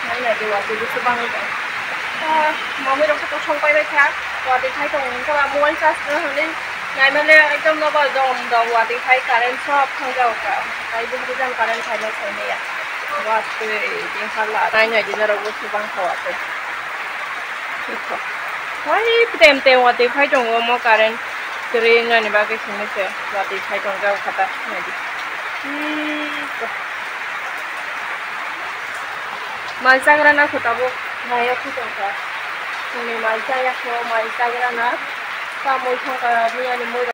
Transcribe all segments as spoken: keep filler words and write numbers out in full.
Nai nai di watwi bwswk bangwi tong. Ah, mamwi rok khe to song pai bai kha. Watwi khai tong wngkha ba mobile charge no hwnwi naimale ekdom nobar dom dom watwi khai current sob thang jago kha. Tai bo hwdwk jani current khai no sai maya. Watwi din hala nai nai di norok bwswk bang kha watwi. Hai tem tem watwi khai tongo omo current kwrwi wngnani bagwi simi se watwi khai tong jago kha ta nai di. Hmm. Mai chagra na kho tabuk, mai o kho tongkha. Chini mai chaya kho, mai chagra na. Tamui thangkha, miyani mui.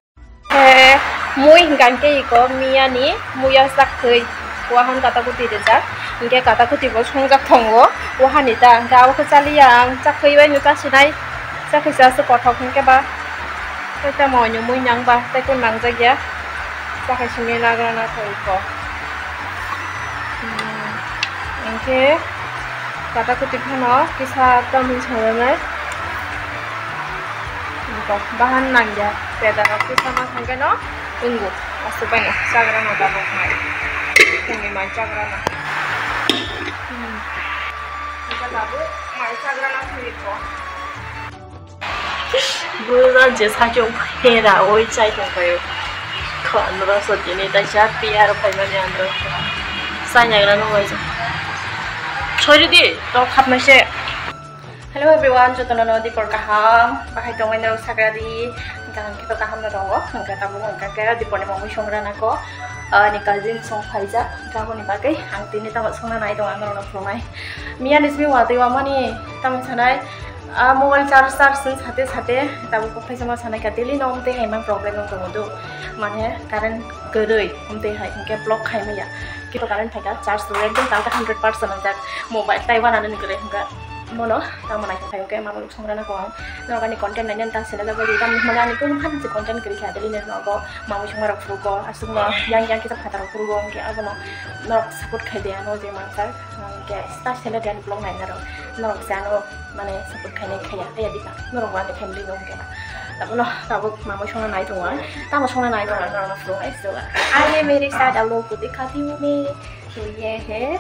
He, mui hingka hingke iko miyani, muya chakthwi. Wahan kata kuti rijak. Hingke kata kuti bo songjak tongo. Wahani ta, hingke abo khe chaliya ang, chakthwi bai no chasinai. Chakthwi chasu kothok hingke ba. Tei tamo oino mui nang ba, tei kung nang jak ya. Chakhe simi nagra na kho iko. Hmm, hingke kata kuti phano kisa tamni sananai. Iko bahan nang ya, peda rok kisa ma thangke no wngo. Aswk bai no chagra no tabuk mai. Chini mai chagra no. Hmm. Hingke tabuk mai chagra no thwi iko. Bwrwk je sakhe phera oi chai tongkhaio. Kho andro so tini taisa tiyar phaimani andro. Chai nagra no waisa. Sorry di, to khapnai se. Hello everyone, jotono no dipor kaham. Bahai tongwi norok sakra di. Kaham khe to kaham no tongo. Hingkha tabuk hingkha khe dipor ni mangwi songra nako. Ani cousin song phaijak. Hingkha aboni bagwi ang tini tamo songna nai tongo ang norok no phunuknai. Miya ni simi watwi wamani tamo sanai. Ah, mobile charge, charge sung sate sate tabuk kok thaisa ma sanai ka daily no, omtwi hai man problem wng tongo do, mane current kwrwi, omtwi hai hingke block khai maya, kito current phaika charge rw ekdom talka hundred percent wngjak mobile tai wanani kwrwi hingka. Mono tamo naikha khai hingke mama rok songrana kong norok ani content nainani ta sene jagwi tamo hwnmani ani kunu khan se content kwrwi kha daily no nogo mamwi songma rok phurugo aswkno yang yang kisa phataro phurugo hingke abono norok support khai de ano je mansa hingke ta sene de ani vlog nainarok norok se ano. Mane support khainai khaiya, khaiya dikha. Norok bo ani family no hwnkhe. Abono tabuk mamwi songna nai tongo ang. Tamo songna nai tongo ang norokno phunuk ai sio. Aage mere side logo dikhati hu main. To ye hai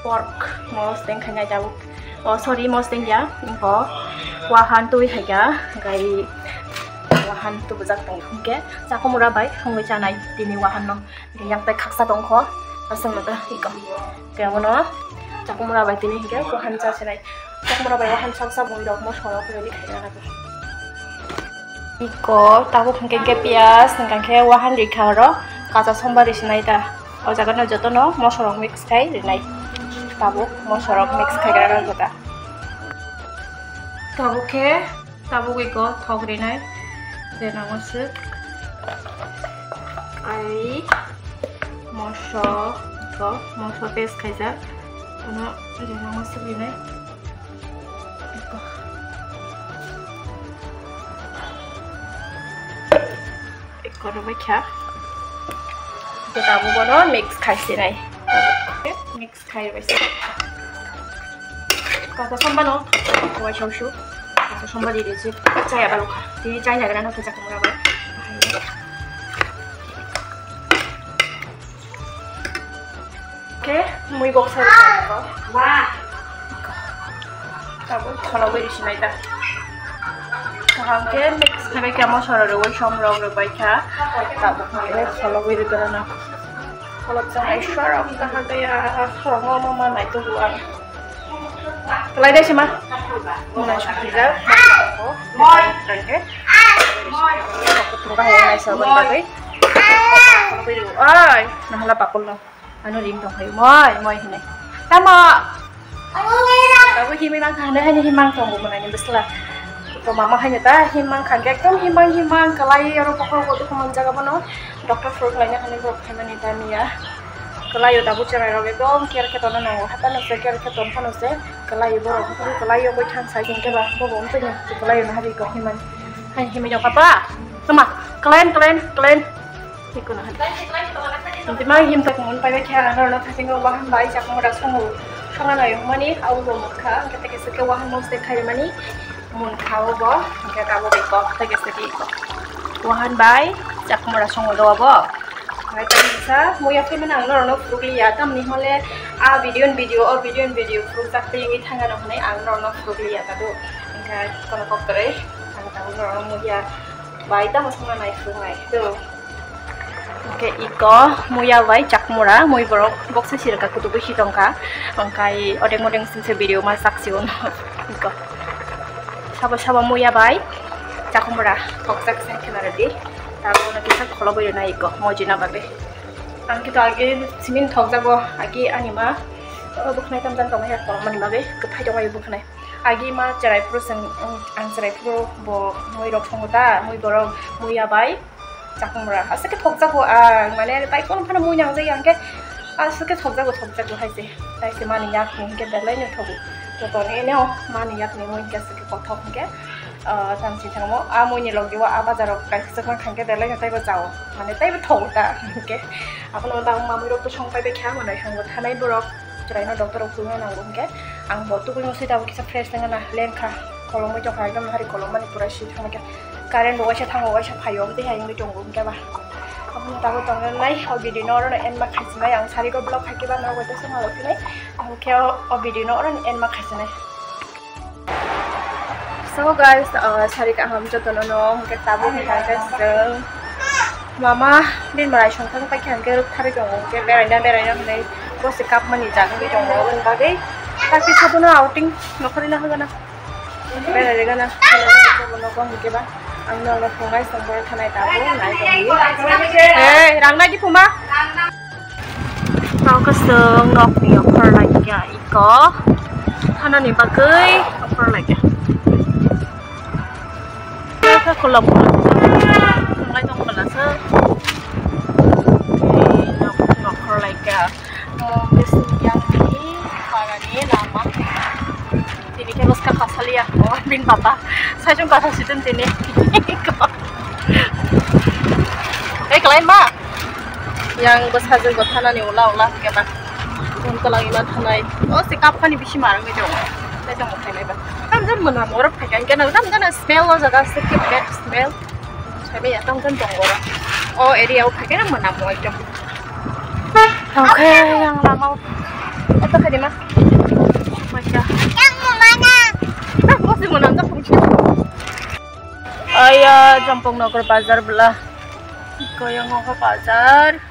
pork mosdeng khainai tabuk. Oh, sorry, mosdeng ya. Info wahan twi haikha. Gai wahan tubujak tong hwnkhe. Chakumura bai thongwi chanai tini wahan no. Yang tai khaksa tongkho. Aswk no ta iko. Kebono chakumura bai tini hwnkhe wahan cha sinai. Chakumura bai wahan sak sak mui rok mosok rok ready khaina nangkhe. Iko tabuk hwnkhe khe piyaj, hwnkhe wahan rikha oro kacha somba risinai ta. O jaga no jotono mosok rok mix khai rinai. Tabuk mosok rok mix khai gra rok ta. Tabuk khe tabuk iko thok rinai. Je nangma swk. Ai. Moso, iko moso paste khaijak. Ano je nangma swk rinai. Iko. Iko rwbai kha. Iko tabuk bono mix khaisinai. Mix khai rwbai se. Kasa somba no, wai shau shu. Kasa somba di de si. Chaya balu kha. Tini chai nagra no kisa kumura bai. Oke, mui bok sai ko. Wah. Tabuk kholo bai risi nai ta. Kaham ke mix khai bai kha mosoro rwbai som rok rwbai kha. Tabuk kholo bai rwbai na. Kholo chai sorok kaham ke ya sorok ma ma nai tu ang. Kalai dai sima. Muna sukhi ja. Moi. Rangke. Kutung ka hai nai sabun bagai. Ai, nahala pakul no. Ano ring tong hai. Moi, moi hinai. Tamo. Tamo himai mang kha, hinai himang tong bo muna ni bisla. To mama hai ta himang kha, ekdom himang himang kalai aro pakul ko tu kuman jaga bono. Doctor fruit laina hani borok phaimani tamiya. Kwlaio tabuk chwrairok ekdom care khe tongna nango. Haphano se care khe tong phano se kwlaio borok. Kwlaio bwthang sai hwnkhe ba bobo wngtwino kwlaio naharwi kok himani. Hai himwi rok papa. Tama, clean, clean, clean. Ikono hai. Himtwima himtok mun pai khe ang norok thasingo wahan bai chakmura songo. Songna nayo mani au bo mukha hwnkhe teke se khe wahan mosde khaimani. Munkha o bo, hwnkhe tabuk bai kok, tei kisa di kok. Wahan bai, chakmura songo do bo. Hai, tamo sa, muya phaimani ang norokno phurukliya, tamni hwnle a video ni video, o video ni video phurukjak tei wngwi thangano hwnwi ang norokno phurukliya tado. Wngkha kono kok kwrwi, ang tabuk norokno muya bai tamo songna nai phuruknai do. Hwnkhe iko muya bai chakmura, mui borok boksa sirika kutubui si tongkha, wngkai odek modek singse video ma sak sio iko. Sabo sabo muya bai chakmura, thokjak se khena rwdi, tabuk no kisa kholobwi rwnai iko mojina bagwi. Ang kito age simin thokjago, age ani ma, o, bwkhanai tamjani tongmani ya, kolomani bagwi kwthai tongmani bwkhanai. Age ma cherai phuru chwng, um, ang cherai phuru bo mui rok songo ta, mui borok muya bai chakmura. Aswk khe thokjago ang, mane tai kono phano mui nangjak ya, hwnkhe aswk khe thokjago, thokjago hai se. Tai se mani yakni hwnkhe belai no thogo. Joto ni eno mani yakni mui hwnkhe aswk khe kothok hwnkhe. Ah, tamsi thangmo, a muini logi o a bazar o kaisa kwchwkma khankhe belai no taibo chao. Mane taibo thogo ta hwnkhe. Abono tang mamui rok to song pai bai kha, mane hango thanai borok chwrai no doctor rok phunukna nango hwnkhe. Ang bo tubui no sui tabuk kisa fresh wngna lengkha. Kolomoi tongkha ekdom hari kolom mani pura si thangkhe. Current bo waisa thango, waisa phaio, omo twi hai wngwi tongo hwnkhe ba. Abono tabuk tongnai o video no oro no end ma khaisinai, ang sari go vlog hai khe ba nogo tei songma rok phinai. Ang khe o, o video no oro no end ma khaisinai. So guys, uh, sari kaham jotono no hwnkhe tabuk hwnkha khe chwng mama din marai songthang pai khe hwnkhe rwktharwi tongo, hwnkhe beraina beraina hwnwi bosi kapmani jagwi tongo, aboni bagwi takti sabono outing nokhorwi na hwgana. Berai rwgana, nogo hwnkhe ba ang nogo phunai song borok thanai tabuk nai tongwi. Hey, rang nai di phuma. Tao kasung nokni okhor laikha iko. Thanani bagwi okhor laikha. Kha kolom kolom. Ngai tong bala sa. Nokni okhor laikha. Mo bising yang ni parani lama. Tini khe bwskang kasalia, o, bini papa. Saichung kasa situng tini. Ei, kelain ma. Yang bwsajwk bo thanani ula ula hwnkhe ma. Phone kwlangwi ma thanai. O, se kapkhani bisi marwngwi tongo. Saichung bo khainai ba. Tamjani mwnam oro phaikha hwnkhe nang tamjani smell o jaga se khe bad smell. Saimanya tamjani tongo oro. O area o phaikhe nang mwnam o ekdom. Oke, yang lama. Apa tadi, Mas? Masya. Yang mana? Nah, bos di mana? Aku mungkin. Aya, Jampong Nagar bazar belah. Kaya ngoko bazar.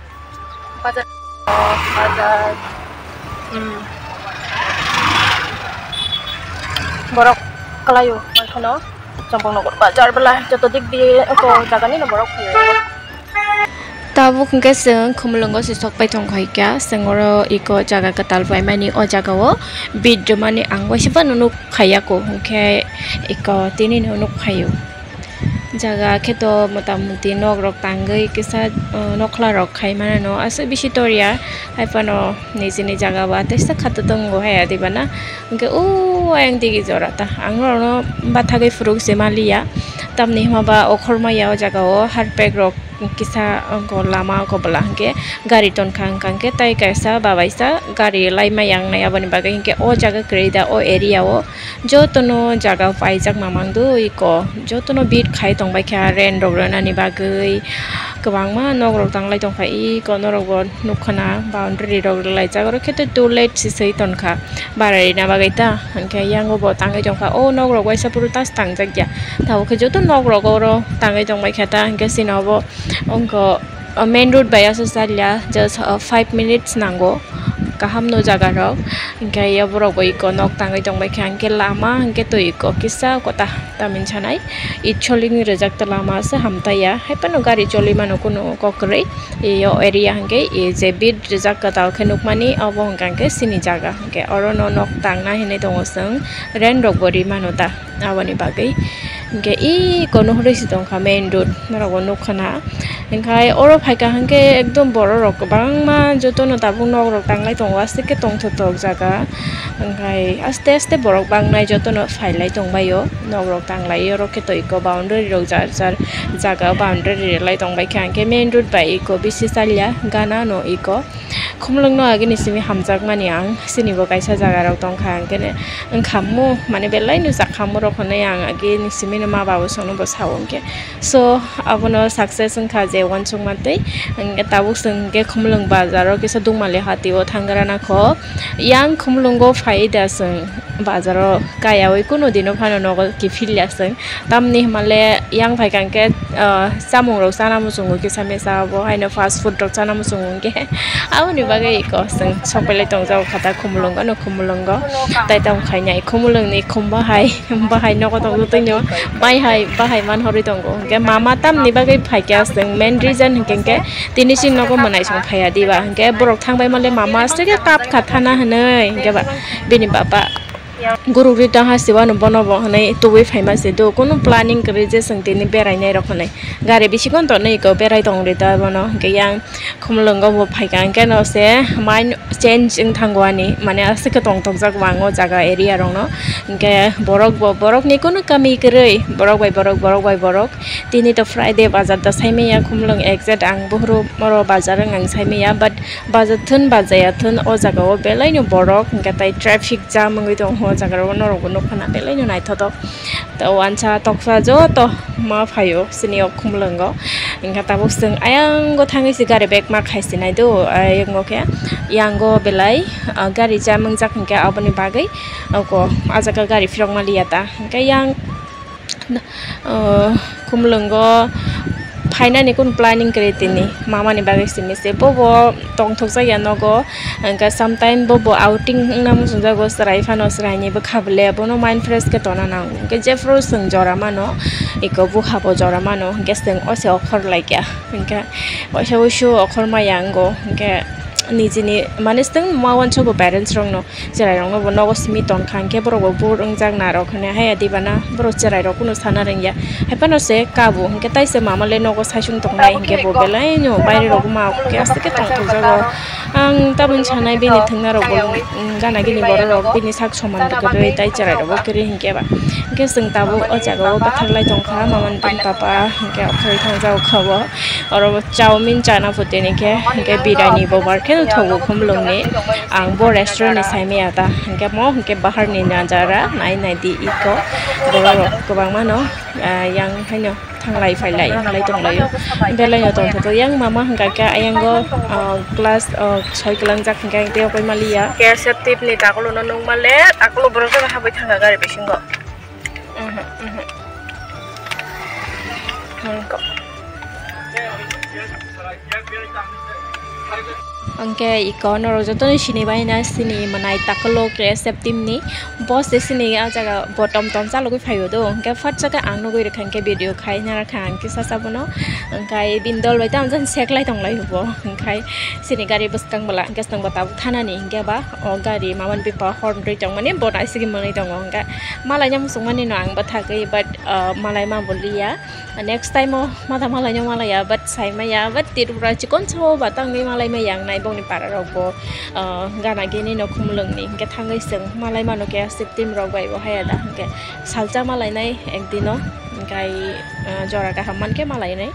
Bazar. Oh, bazar. Hmm. Borok kalayo, maikhono. Jampong Nagar bazar belah. Joto dik di, eko jagani no borok kalayo. Tabuk hwnkhe chwng Khumulwngo se sokpai tongkha hwnkhe, chwng oro eko jaga kwtal paimani o jaga o bit rwmani ang waisa phano nuk phaiya kho, hwnkhe eko tini no nuk phaio. Jaga khe to mota moti nok rok tangwi kisa, uh, nokhla rok khai mano aswk bisi toriya, hai phano nijini jaga ba teisa khato tongo hai adibana, hwnkhe o ayang digi jora ta ang norokno bathagwi phuruk se maliya, tamni hwnba okhormaya o jaga o harpek rok. Kisa oko lama oko bwla hwnkhe gari tonkha wngkha hwnkhe tei kaisa babaisa gari laima yang nai aboni bagwi hwnkhe o jaga kwrwi da o area o jotono jaga paijak mamang do iko jotono bit khai tongbaikha rent rok rwnani bagwi kwbangma nok rok tanglai tongkha iko norok bo nukkhana boundary rok rwlaijak oro khe tei too late se swi tonkha bara rina bagwi ta hwnkhe yango bo tangwi tongkha o nok rok waisa phuru tas tangjak ya tabuk khe joto nok rok oro tangwi tongbaikha ta hwnkhe chini obo. Wngkha, o, main road bai aswk chalia, just, o, five minutes nango, kaham no jaga rok. Hwnkhe, o borok bo eko nok tangwi tongbaikha, hwnkhe lama hwnkhe twi eko kisa kota tamni sanai, i choli ni rijak ta lama se hamtaiya, hai phano gari choli mano kunu kok kwrwi, i o area hwnkhe i je bit rijak kwtal khe nukmani, obo hwnkha hwnkhe chini jaga, hwnkhe oro no nok tangna hinwi tongo chwng, rent rok bo ri mano ta. Aboni bagwi hwnkhe eko nuhurwi se tongkha main road norok bo nukha na hwnkhe oro phaikha hwnkhe ekdom borok rok kwbangma jotono tabuk nok rok tanglai tongo aswk khe tongthok thok jaga hwnkhe aste aste borok bangnai jotono phailai tongbaio nok rok tanglai oro khe to eko boundary rok jar jar jaga boundary relai tongbaikha hwnkhe main road bai eko bisi chalia gana no eko. Khumulwngno agini simi hamjakmani ang, chini bo kaisa jaga rok tongkha, hwnkhe wngkha mo, mane belai no jakha morok hinui ang agini simi ma babu songno bo sao hwnkhe. So, abono success wngkha je uansukma twi. Hwnkhe tabuk chwng hwnkhe Khumulwng bazaro kisa Dungmali hatio thanggrana kho. Yang Khumulwngo phai da chwng bazaro kayaui kunu dino phano nogo kiphilya chwng. Tamni hwnmale yang phaikha hwnkhe, ah, chamungrok chana muchungo kisa mesa abo haino fast food rok chana muchungo hwnkhe. Aboni bagwi iko chwng sokpailai tongjago kha ta Khumulwngo no Khumulwngo. Tai tamo khainai Khumulwngni khum bahai, bahai nogo tongtwi no bai hai, bahai man horwi tongo. Hwnkhe mama tamni bagwi phaikha chwng main reason hwnkhe, hwnkhe tini chini nogo mwnaisong phaiya diba. Hwnkhe borok thangbai male mama aswk khe kap kha thana hwnwi. Hwnkhe ba bini baba guruk ri tang hasteo ano bono bo hwnwi tubui phaima se do. Kunu planning kwrwi je chwng tini berainai rok hwnwi. Gari bisingo tonwi iko berai tong ri ta bono. Hwnkhe yang Khumulwngo bo phaikha hwnkhe no se mind change wng thango ani, mane aswk khe tongthokjak bo ang o jaga area rokno. Hwnkhe borok bo, borokni kunu kami kwrwi, borok bai borok, borok bai borok. Tini to Friday bazar da saimaya Khumulwng exact ang buhuru oro bazar wng ang saimaya, but bazar thun bazaya thun o jaga o belai no borok, hwnkhe tai traffic jam wngwi tongo o jaga o, norok bo nukha na belai no naithotok. To wansa toksa joto ma phaio chini o Khumulwngo. Hwnkhe tabuk chwng ayango thangwi se gari bag ma khai se nai do, ayango khe yango belai, ah, gari jam wngjak hwnkhe aboni bagwi oko ah jaga gari phirok ma liya ta. Hwnkhe yang, ah, Khumulwngo phainani kunu planning kwrwi tini mamani bagwi simi se bobo tongthokjak ya nogo. Hwnkhe sometime bo bo outing wngna muchungjago, chwrai phano chwraini bwkha bole bono mind fresh khe tona nango. Hwnkhe jephru chwng jora mano, eko bwkha bo jora mano, hwnkhe chwng o se okhor laikya. Hwnkhe waisa wuisu okhor maya wngo, hwnkhe nijini mane chwng ma uansugo parents rokno, chwrairokno bo nogo simi tonkha, hwnkhe borok bo bored wngjak narok hwnwi haya diba na, borok chwrairok kunu sana rwngya. Haiphano se kabo, hwnkhe tai se mama le nogo saisung tongnai, hwnkhe bo belai no baire rok ma khe aswk khe tongthokjago. Ang tabuk sanai bini thwngna rok bo, mm, gana gini borok rok bini sak soman kwrwi tai chwrai rok bo kwrwi hwnkhe ba. Hwnkhe chwng tabuk o jaga o bwthar lai tongkha, mama ni papa hwnkhe okhorwi thangjago kha bo. Oro bo chowmin chana phuti ni khe, hwnkhe biryani bo bar khe thogo Khumulwng ni. Ang bo restaurant ni sai maya ta, hwnkhe mo hwnkhe bahar ni najara nai nai di iko borok rok kwbangma no, ah, yang haino thanglai phailai wng lai tonglaio. Belai no tongthoto yang mama hwnkha khe ayango, ah, class, ah, soi kwlangjak hwnkhe ang tei opai maliya. K S F tip ni takolo no nung male, takolo borok joto habwi thangkha gari bisingo. Mhm, mhm. Nungkha. Hwnkhe iko norok jotono sini bai na sini mwnai takolo K S F team ni boss se sini ah jaga bo tom tom chalogwi phaio do. Hwnkhe phatsa khe ang nugwi rwkha hwnkhe video khai na rwkha ang kisa sa bono. Hwnkhe bini dol bai tamo jani seklai tonglai bo. Hwnkhe sini gari bwskang bwla hwnkhe chwng bo tabuk thanani hwnkhe ba o gari mamani bepar horn rwi tongmani bo naisingwi mwnwi tongo. Hwnkhe malaina muchungmani no ang bwthagwi but, ah, malaima bo liya. Next time o mada malaino malaya, but saimaya, but Tripura chikon sao ba tangwi malai maya ang nai bongni para rok bo, ah, gana gini no Khumulwng ni hwnkhe thangwi chwng malai mano khe aswk team rok bai bo haya da hwnkhe salsa malai nai ekdino hwnkhe, ah, jora kaham mankhe malai nai.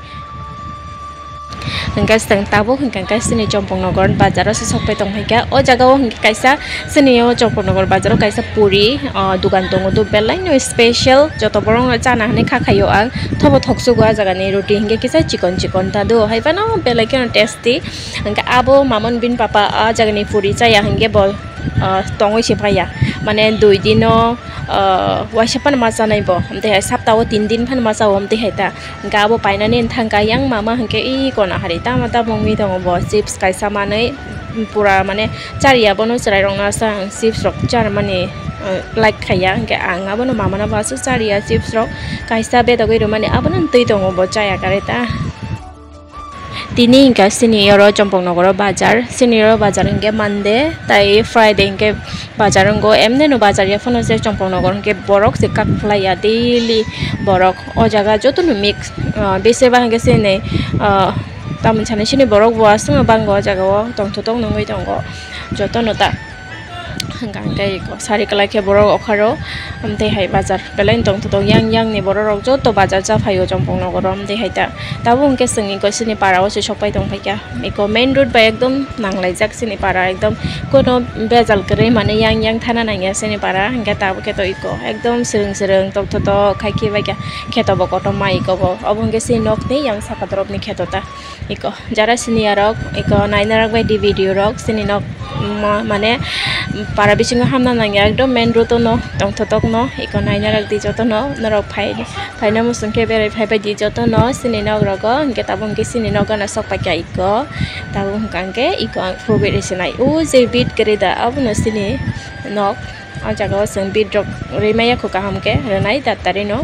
Hwnkhe chwng tabuk hwnkhe sini Chompong Nogor bazar o se sokpai tong phaikha. O jaga o hwnkhe kaisa sini o Chompong Nogor bazar o kaisa puri, ah, dugan tongo do belai no special joto borok no chana hinwi kha khaio ang. Thobo thoksugo ah jaga ni roti hwnkhe kisa chikon chikon ta do hai phano belai kheno tasty. Hwnkhe abo mamon bini papa ah jaga ni puri chaya hwnkhe bo, ah, tongwi se phaiya mane dui dino, ah, waisa phano ma chanai bo, amtwi hai sapta o tin din phano ma chao amtwi hai ta. Hwnkhe abo painani thangkha yang mama hwnkhe i kona hari tamo tamo wngwi tongo bo chips kaisa manwi pura mane chariya bono chwrairokno asa ang chips rok charmani, eh, like khaiya hwnkhe ang abono mamano bo aswk chariya chips rok kaisa bedogwi rwmani abono twi tongo bo chaya karwi ta. Tini hwnkha sini oro Chompong Nogoro bazar, sini oro bazar hwnkhe Monday tai Friday hwnkhe bazar wngo, emne no bazar ya phano se Chompong Nogor hwnkhe borok se kak phlai ya daily borok o jaga joto no mix, ah, bese ba hwnkhe sini, ah, tamoni sani sini borok bo aswk no bango o jaga o tongthotok nungwi tongo joto no ta. Hwnkha hwnkhe iko sari kwlai khe borok okharo, amtwi hai bazar belai tongthotok yang yang ni borok rok joto bazar cha phaio Chompong nogoro, amtwi hai ta. Tabuk hwnkhe chwng iko chini para o se sokpai tongphaikha. Iko main road bai ekdom nanglaijak chini para, ekdom kono bejal kwrwi mane yang yang thana nangya chini para, hwnkhe tabuk khe to iko ekdom swrwng swrwng tongthotok khai khe baikha kheto bo kotorma iko bo. Obo hwnkhe chini nokni yang saka dorop ni kheto ta. Iko jara sini arok, iko naina rok bai di video rok sini nok ma-, mane para bisingo hamna nangya ekdom main road o no tongthotok no, iko naina rok di joto no norok phai, phaina muchung khe berai phai bai di joto no sini nok rogo, hwnkhe tabuk hwnkhe sini nok gana sok paikha iko. Tabuk hwnkha hwnkhe iko ang phobwi rw sinai o je bit kwrwi da abono sini nok. O jaga o chwng bit rok rwi maya kho kaham khe rwnai daktari no.